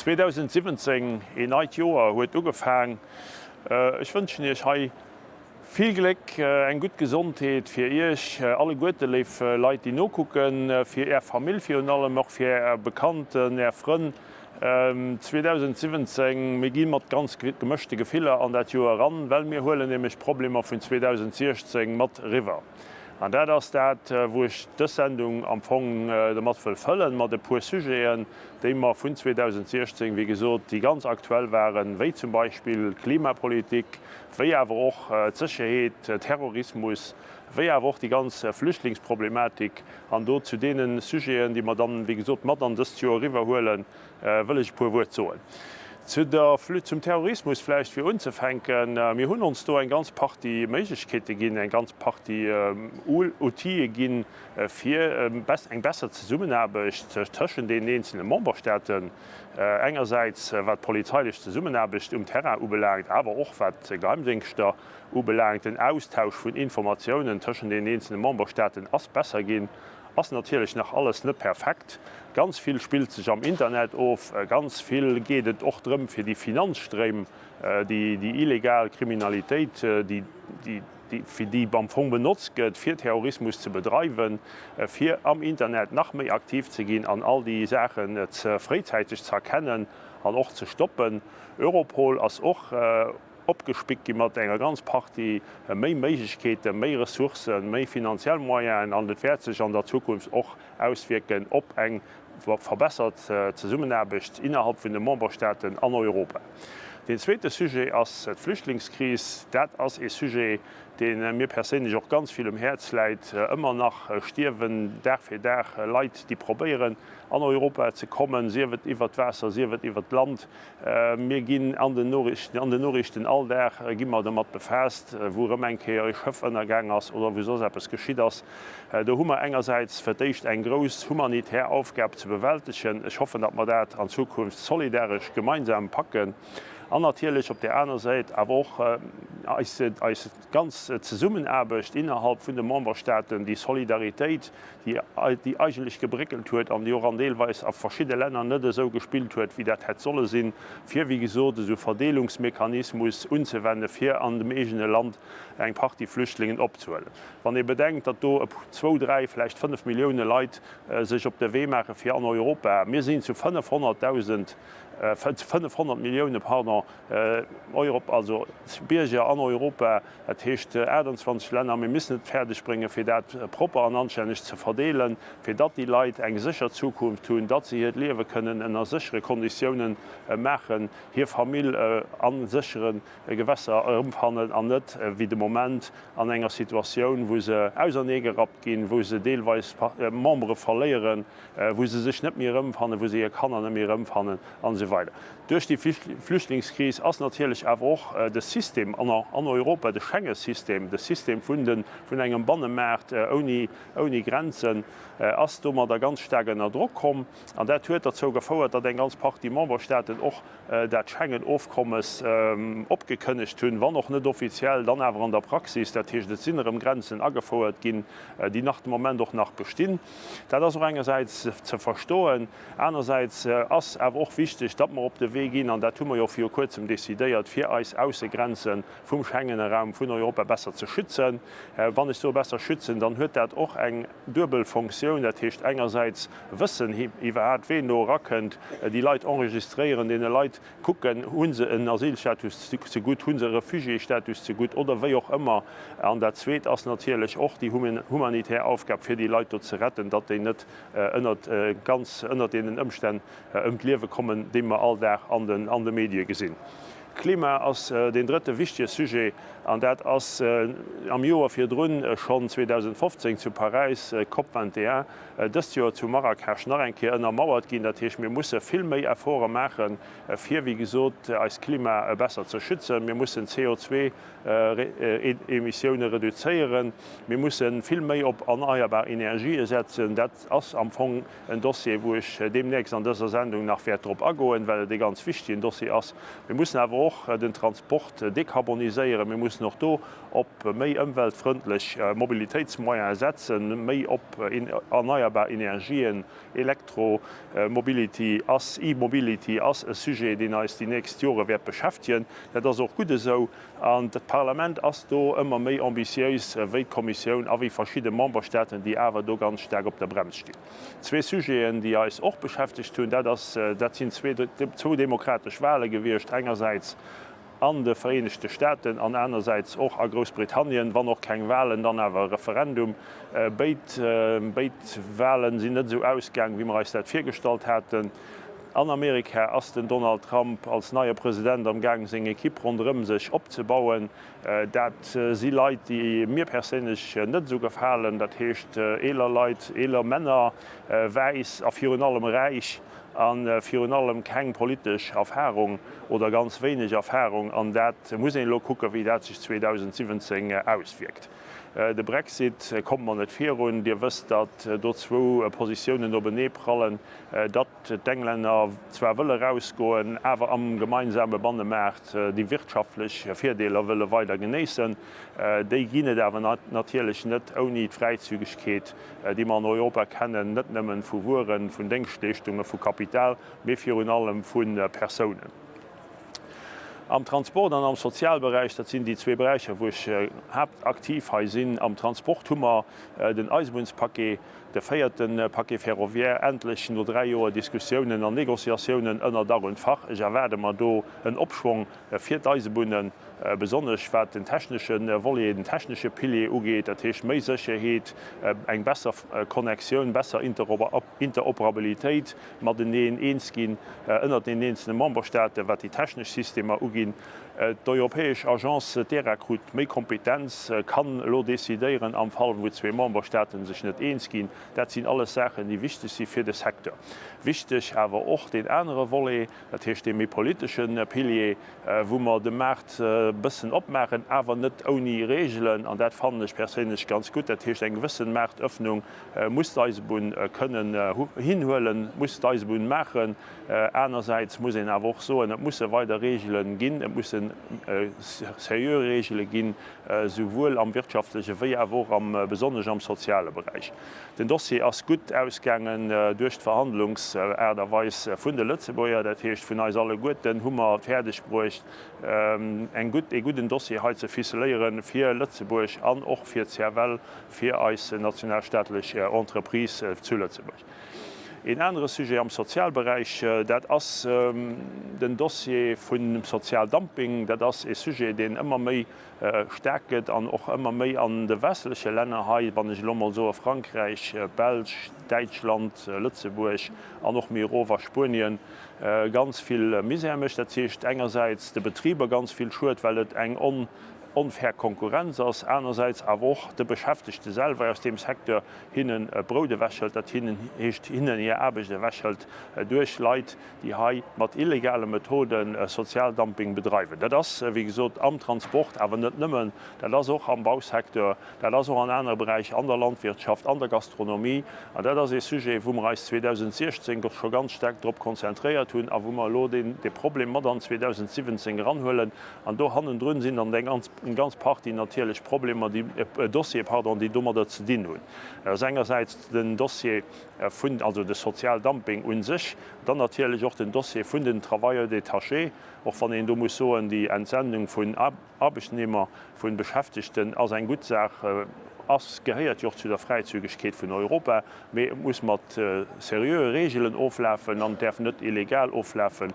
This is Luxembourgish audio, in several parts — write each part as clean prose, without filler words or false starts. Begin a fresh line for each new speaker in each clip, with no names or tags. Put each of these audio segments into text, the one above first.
2017, een neit Joer huet ugefaang. Ech wënschen Iech hei vill Gléck, eng gutt Gesondheet fir Iech alleguerte, léif Leit déi nokucken, fir Är Famill virun allem, och fir Är Bekannten, Är Frënn. 2017, mir gi mat ganz gemëschte Gefiller an dat Joer eran, well mir huelen nämlech d'Problemer vun 2016 mat eriwwer. An dat ass dat, wou ech dës Sendung am Fong domat wëll fëllen, mat e puer Sujeten, déi mer vun 2016, wéi gesot, déi ganz aktuell waren, wéi zum Beispill d'Klimapolitik, wéi awer och d'Sécherheet, Terrorismus, wéi awer och déi ganz Flüchtlingsproblematik. An do zu deene Sujeten, déi mer dann, wéi gesot, mat an dëst Joer eriwwerhuelen, wëll ech e puer Wuert soen. Zu der, zum Terrorismus vläicht fir unzefänken. Mir hunn ons do eng ganz Partie Méiglechkeete ginn, eng ganz Partie Outile ginn, fir eng besser Zesummenaarbecht tëschent deenen eenzele Memberstaaten, engersäits wat d'polizeilech Zesummenaarbecht um Terrain ubelaangt, awer och wat Geheimdéngschter ubelaangt. Den Austausch vun Informatiounen tëschent deenen eenzele Memberstaaten ass besser ginn. Ass natierlech nach alles net perfekt. Ganz vill spillt sech am Internet of. Ganz vill geet et och drëm, fir déi Finanzstréim, déi déi illegal Kriminalitéit, déi fir déi am Fong benotzt gëtt, fir Terrorismus ze bedreiwen, fir am Internet nach méi aktiv ze ginn an all déi Saachen ze fréizäiteg ze erkennen an och ze stoppen. Europol ass och opgespickt gi mat enger ganz Partie méi Méiglechkeeten, méi Ressourcen, méi finanziell Moyenen an et wäert sech an der Zukunft och auswierken op eng verbessert Zesummenaarbecht innerhalb vun de Memberstaaten an Europa. Deen zweete Sujet ass d'Flüchtlingskris. Dat ass ee Sujet, dee mir perséinlech och ganz vill um Häerz läit. Ëmmer nach stierwen Dag fir Dag Leit, déi probéieren an Europa ze kommen, sief et iwwert d'Waasser, sief et iwwert d'Land. Mir ginn an den Noriichten, an den Noriichten all Dag gi mer domat befaasst, wou erëm eng Kéier e Schëff ënnergaang ass oder wou soss eppes geschitt ass. Do hu mer engersäits fir d'éischt eng grouss humanitär Aufgab ze bewältegen. Ech hoffen, datt mer dat an Zukunft solidaresch gemeinsam packen. An natierlech op där aner Säit awer och eis, eis ganz Zesummenaarbecht innerhalb vun de Memberstaaten, déi Solidaritéit, déi eigentlech gebréckelt huet an déi och an deelweis a verschidde Länner net esou gespillt huet, wéi dat hätt solle sinn, fir, wéi gesot, esou Verdeelungsmechanismus unzewenne fir an dem eegene Land eng Partie Flüchtlingen opzehuelen. Wann ee bedenkt, datt do e zwou, dräi, vläicht fënnf Millioune Leit sech op de Wee maache fir an Europa, mir sinn zu 500.000, 500 Millioune, pardon, Europ, also Bierger an Europa, dat heescht 28 Länner, mir müssen et fäerdeg bréngen, fir dat propper an anstänneg ze verdeelen, fir datt déi Leit eng sécher Zukunft hunn, datt se hiert Liewe kënnen ënner séchere Konditiounen maachen, hir Famill a séchere Gewässer erëmfannen an net wéi de Moment an enger Situatioun, wou se auserneegerappt ginn, wou se deelweis Membere verléieren, wou se sech net méi erëmfannen, wou se hir Kanner net méi erëmfannen an esou weider. Duerch déi Flüchtlingskris ass natierlech awer och de System an Europa, de Schengesystem, de System vun engem Bannemaart ouni Grenzen, ass domadder ganz staark ënner Drock komm. An dat huet derzou gefouert, datt eng ganz Partie Memberstaaten och dat Schengen-Ofkommes opgekënnegt hunn, wann och net offiziell, dann awer an der Praxis. Dat heescht, et sinn erëm Grenzen agefouert ginn, déi nach de Moment och nach bestinn. Dat ass och engersäits ze verstoen. Anersäits ass awer och wichteg, datt mer op de Wee ginn, an dat hu mer jo viru Kuerzem decidéiert, fir eis Aussegrenze vum Schengener Raum, vun Europa besser ze schützen. Wann ech soe besser schützen, dann huet dat och eng duebel Fonctioun, dat heescht engersäits wëssen iwwerhaapt, ween do erakënnt, déi Leit enregistréieren, deene Leit kucken, hu se en Asylstatus zegutt, hu se e Refugiésstatus zegutt oder wéi och ëmmer. An dat Zweet ass natierlech och déi humanitär Aufgab, fir déi Leit do ze retten, datt déi net ënnert ganz ënnert deenen Ëmstänn ëm d'Liewe kommen, déi mer all Dag an den an de Medie gesinn. Klima ass deen drëtte wichtege Sujet an dat ass am Joer virdrun schonn 2015 zu Paräis, Cop 21, dëst Joer zu Marrakesch nach eng Kéier ënnermauert ginn. Dat heescht, mir musse vill méi Efforte maachen, fir wéi gesot eist Klima besser ze schützen. Mir mussen CO2 Emissioune reduzéieren. Mir musse vill méi op erneierbar Energië setzen. Dat ass am Fong en Dossier, wou ech deemnächst an dëser Sendung nach wäert drop agoen, well et e ganz wichtegen Dossier ass. Mir mussen awer och. och den Transport dekarboniséieren. Mir mussen och do op méi ëmweltfrëndlech Mobilitéitsmoyene setzen, méi op erneierbar Energien. Elektromobility ass, E-Mobility ass e Sujet, deen eis déi nächst Jore wäert beschäftegen. Dat ass och gutt esou. An d'Parlament ass do ëmmer méi ambitiéis wéi d'Kommissioun a wéi verschidde Memberstaaten, déi awer do ganz staark op der Brems stinn. Zwee Sujeten, déi eis och beschäftegt hunn, dat ass, dat sinn zwou demokratesch Wahle gewiescht, engersäits an de Vereenegte Staaten an anersäits och a Groussbritannien, wann och keng Wahlen, dann awer e Referendum. Béid, béid Wahlen sinn net esou ausgaang, wéi mer eis dat virgestallt haten. An Amerika ass den Donald Trump als neie President am Gaang seng Ekipp ronderëm sech opzebauen. Dat si Leit, déi mir perséinlech net esou gefalen, dat heescht eeler Leit, eeler Männer, wäiss a virun allem räich a virun allem keng politesch Erfarung oder ganz wéineg Erfarung. An dat muss een elo kucken, wéi dat sech 2017 auswierkt. De Brexit kommt mer net virun. Dir wësst, datt do zwou Positiounen openee prallen, datt d'Englänner zwar wëlle rausgoen, awer am gemeinsame Bannemaart déi wirtschaftlech Virdeeler wëlle weider genéissen. Déi ginn et awer natierlech net ouni d'Fräizügegkeet, déi mer an Europa kennen, net nëmmen vu Wueren, vun Déngschtleeschtungen, vu Kapital, mee virun allem vu Persounen. Am Transport an am Sozialberäich, dat sinn déi zwee Beräicher, wou ech haaptaktiv hei sinn. Am Transport hu mer den Eisebunnspaquet, de véierte Paquet ferroviaire, endlech no dräi Joer Diskussiounen an Négociatiounen ënner Dach und Fach. Ech erwaarde mer do en Opschwong fir d'Eisebunnen, besonnesch wat den technesche Volet, den technesche Pilier ugeet, dat heescht méi Sécherheet, eng besser Connexioun, besser Interoperabilitéit, mateneen eens ginn ënnert den eenzele Memberstaaten, wat déi technesch Systemer uginn. D'europäesch Agence, d'ERA, krut méi Kompetenz, kann elo decidéieren am Fall wou zwee Memberstaaten sech net eens ginn. Dat sinn alles Saachen, déi wichteg si fir de Secteur. Wichteg awer och deen anere Volet, dat heescht dee méi politesche Pilier, wou mer de Maart e bëssen opmaachen, awer net ouni Regelen, an dat fannen ech perséinlech ganz gutt. Dat heescht, eng gewëssen Maartöffnung muss d'Eisebunn kënnen hinhuelen, muss d'Eisebunn maachen. Anersäits muss een awer och soen, et musse weider Regele ginn, et musse seriö Regele ginn, souwuel am wirtschaftleche wéi awer och am, besonnesch am soziale Beräich. Den Dossier ass gutt ausgaangen duerch d'Verhandlungsaart a Weis vun de Lëtzebuerger, dat heescht vun eis alleguerten, hu mer fäerdeg bruecht, eng gutt, ee gudden Dossier hei ze ficeléiere fir Lëtzebuerg an och fir d'CFL, fir eis nationalstaatlech Entreprise zu Lëtzebuerg. Een anere Sujet am Sozialberäich, dat ass den Dossier vum Sozialdumping. Dat ass ee Sujet, deen ëmmer méi staark gëtt an och ëmmer méi an de westleche Länner hei, wann ech elo mol soe Frankräich, Belsch, Däitschland, Lëtzebuerg an och méi erof a Spuenien, ganz vill Misär mécht. Dat heescht engersäits de Betriber ganz vill schued, well et eng onfair Konkurrenz ass, anersäits awer och de Beschäftegte selwer aus deem Secteur hinnen d'Brout ewechhëlt, dat heescht hinnen hir Aarbecht ewechhëlt duerch Leit, déi hei mat illegale Methode Sozialdumping bedreiwen. Dat ass, wéi gesot, am Transport, awer net nëmmen, dat ass och am Bausecteur, dat ass och an anere Beräicher, an der Landwirtschaft, an der Gastronomie. An dat ass ee Sujet, wou mer eis 2016 scho ganz staark drop konzentréiert hunn a wou mer elo dee Problem mat an 2017 eranhuelen. An do hannendrun sinn dann eng ganz Partie natierlech Problemer, déi, Dossiere, pardon, déi domadder ze dinn hunn. Dat ass engersäits den Dossier vun, also de Sozialdumping u sech, dann natierlech och den Dossier vun den Travailleurs détachés, och wann een do muss soen, déi Entsendung vun Aarbechtnehmer, vu Beschäftegten ass eng gutt Saach, ass, gehéiert jo och zu der Fräizügegkeet vun Europa, mee et muss mat seriöe Regeln oflafen an et däerf net illegal oflafen,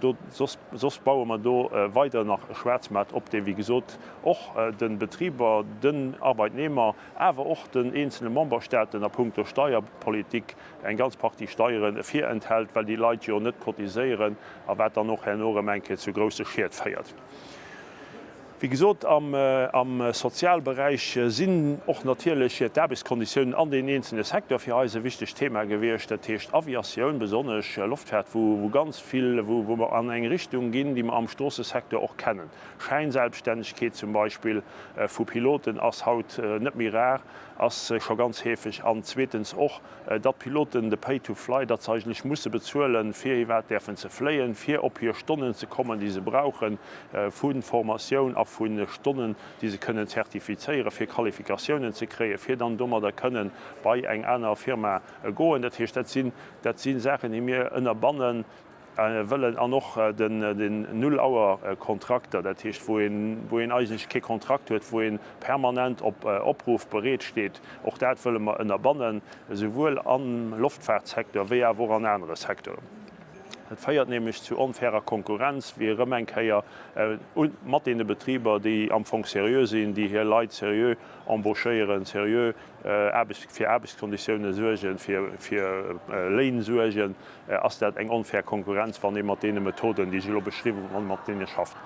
do, soss, soss baue mer do weider nach e Schwaarzmaart op, dee wéi gesot och de Betriber, den Arbeitnehmer, awer och den eenzele Memberstaaten a puncto Steierpolitik eng ganz Partie Steiere virenthält, well déi Leit jo net cotiséieren a wat dann och herno erëm eng Kéier zu grousse Schied féiert. Wéi gesot, am Sozialberäich sinn och natierlech d'Aarbechtskonditiounen an deenen eenzelne Secteur fir eis e wichtegt Thema gewiescht. Dat heescht Aviatioun, besonnesch Loftfaart, wou ganz vill, wou mer an eng Richtung ginn, déi mer am Stroossesecteur och kennen. Schäinselbststännegkeet zum Beispill vu Piloten ass haut net méi rar, ass scho ganz heefeg. An zweetens och, datt d'Piloten de Pay to fly, datt se eigentlech musse bezuelen, fir iwwerhaapt däerfen ze fléien, fir op hir Stonnen ze kommen, déi se brauchen, vu Formatioun a vu Stonnen, déi se kënnen zertifizéieren, fir Qualifikatiounen ze kréien, fir dann domadder kënnen bei eng aner Firma goen. Dat heescht, dat sinn, dat si Saachen, déi mir ënnerbannen. Wëllen an och den Null-Hour-Kontrakter, dat heescht wou een, wou een eigentlech kee Kontrakt huet, wou ee permanent op Opruff bereet steet, och dat wëlle mer ënnerbannen, esouwuel am Loftfaartsecteur wéi awer och an anere Secteuren. Et féiert nämlech zu onfairer Konkurrenz, wéi erëm eng Kéier mat deene Betriber, déi am Fong seriö sinn, déi hir Leit seriö embauchéieren, seriö Aarbecht, fir Aarbechtskonditiounen suergen, fir, fir Léin suergen. Ass dat eng onfair Konkurrenz, wann ee mat deene Methoden, déi ech elo beschriwwen hunn, mat deene schafft?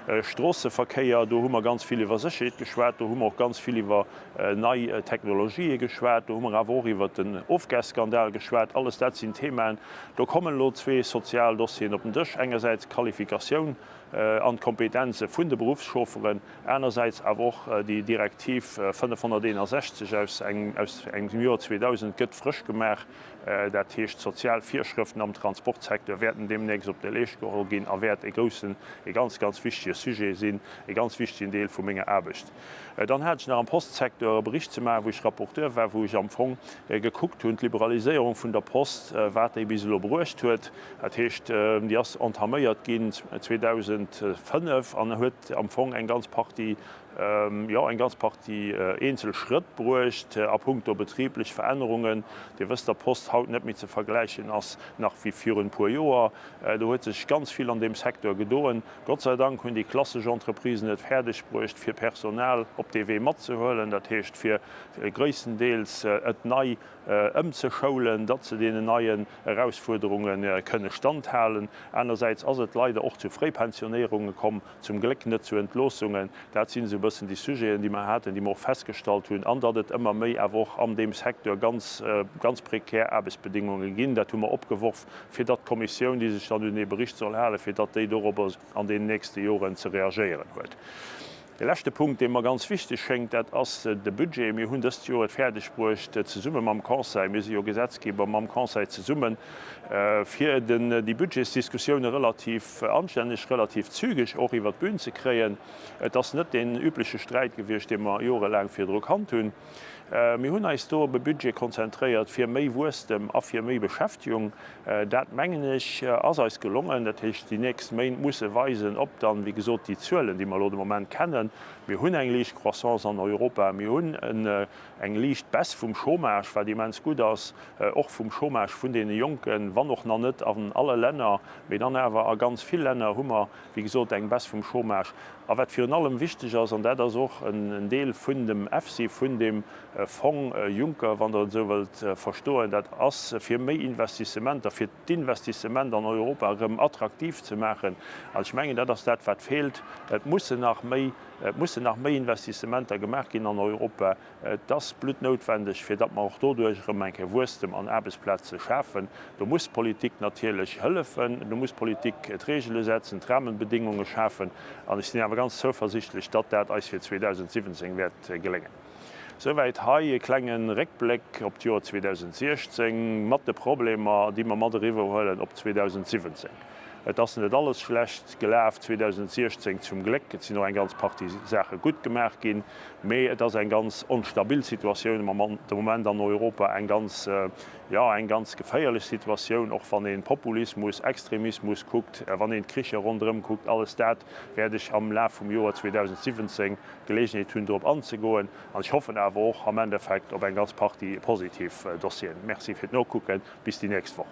Stroosseverkéier, do hu mer ganz vill iwwer Sécherheet geschwat, do hu mer och ganz vill iwwer nei Technologië geschwat, do hu mer awer och iwwer den Ofgasskandal geschwat. Alles dat sinn Themaen. Do kommen elo zwee sozial Dossieren op den Dësch, engersäits d'Qualifikatioun an d'Kompetenze vun de Beruffschaufferen, anersäits awer och déi Direktiv 561 aus engem Joer 2000 gëtt frësch gemaach. Dat heescht, d'sozial Virschrëften am Transportsecteur wäerten deemnächst op de Leescht geholl ginn a wäert e groussen, e ganz, ganz wichtige Sujet sinn, e ganz wichtigen Deel vu menger Aarbecht. Dann hat ech nach am Postsecteur e Bericht ze maachen, wou ech Rapporteur war, wou ech am Fong gekuckt hunn, d'Liberaliséierung vun der Post, wat déi bis elo bruecht huet. Dat heescht, déi ass entaméiert ginn 2005 an huet am Fong eng ganz Partie jo, eng ganz Partie eenzel Schrëtt bruecht a puncto betriblech Verännerungen. Dir wësst, datt d'Post haut net méi ze vergläichen ass nach wéi virun e puer Joer. Do huet sech ganz vill an deem Secteur gedoen. Gott sei Dank hunn déi klassesch Entreprisen et fäerdeg bruecht, fir Personal op dee Wee matzehuelen, dat heescht fir gréisstendeels et nei ëmzeschoulen, datt se deenen neien Erausfuerderunge kënne standhalen. Anersäits ass et leider och zu Fréipensionéierunge komm. Zum Gléck net zu Entloossungen. Dat sinn esou e bëssen déi Sujeten, déi mer haten, déi mer och festgestallt hunn, an datt et ëmmer méi awer och an deem Secteur ganz, ganz prekär Aarbechtsbedéngunge ginn. Dat hu mer opgeworf, fir datt d'Kommissioun, déi sech dann un dee Bericht soll halen, fir datt déi dorobber an deenen nächste Joren ze reagéieren huet. De leschte Punkt, dee mer ganz wichteg schéngt, dat ass de Budget. Mir hunn dëst Joer et fäerdeg bruecht, zesumme mam Conseil, mir si jo Gesetzgeber, mam Conseil zesummen, fir déi Budgetsdiskussioune relativ anstänneg, relativ zügeg och iwwert d'Bün ze kréien. Et ass net deen übleche Sträit gewiescht, dee mer jorelaang virdru kannt hunn. Mir hunn eis do op e Budget konzentréiert fir méi Wuesstem a fir méi Beschäftegung. Dat, mengen ech, ass eis gelongen. Dat heescht, déi nächst Méint musse weisen, ob dann, wéi gesot, déi Zuelen, déi mer elo de Moment kennen, mir hunn eng liicht Croissance an Europa, mir hunn eng liicht Baisse vum Chômage, wat immens gutt ass, och vum Chômage vun deene Jonken, wann och nach net an alle Länner, mee dann awer a ganz vill Länner hu mer, wéi gesot, eng Baisse vum Chômage. A wat virun allem wichteg ass, an dat ass och en Deel vun dem EFSI, vun deem Fong Juncker, wann Der et esou wëllt verstoen, dat ass, fir méi Investissementer, fir d'Investissement an Europa erëm attraktiv ze maachen. An ech mengen, dat ass dat, wat feelt. Et mussen nach méi, et mussen nach méi Investissementer gemaach ginn an Europa. Et ass bluttnoutwendeg, fir datt mer och doduerch erëm eng Kéier Wuesstem an Aarbechtsplaze schafen. Do muss d'Politik natierlech hëllefen, do muss d'Politik d'Regele setzen, d'Rahmenbedingunge schafen. An ech sinn awer ganz zouversichtlech, datt dat eis fir 2017 wäert geléngen. Souwäit hei e klenge Réckbléck op d'Joer 2016 mat de Problemer, déi mer mat eriwwerhuelen op 2017. Et ass net alles schlecht gelaf 2016, zum Gléck. Et sinn och eng ganz Partie Saache gutt gemaach ginn. Mee et ass eng ganz onstabil Situatioun de Moment an Europa, eng ganz, jo, eng ganz geféierlech Situatioun, och wann ee Populismus, Extremismus kuckt, wann een d'Kricher ronderëm kuckt. Alles dat wäert ech am Laf vum Joer 2017 d'Geleegenheet hunn, drop anzegoen. An ech hoffen awer och am Endeffekt op eng ganz Partie positiv Dossieren. Merci fir d'Nokucken. Bis déi nächst Woch.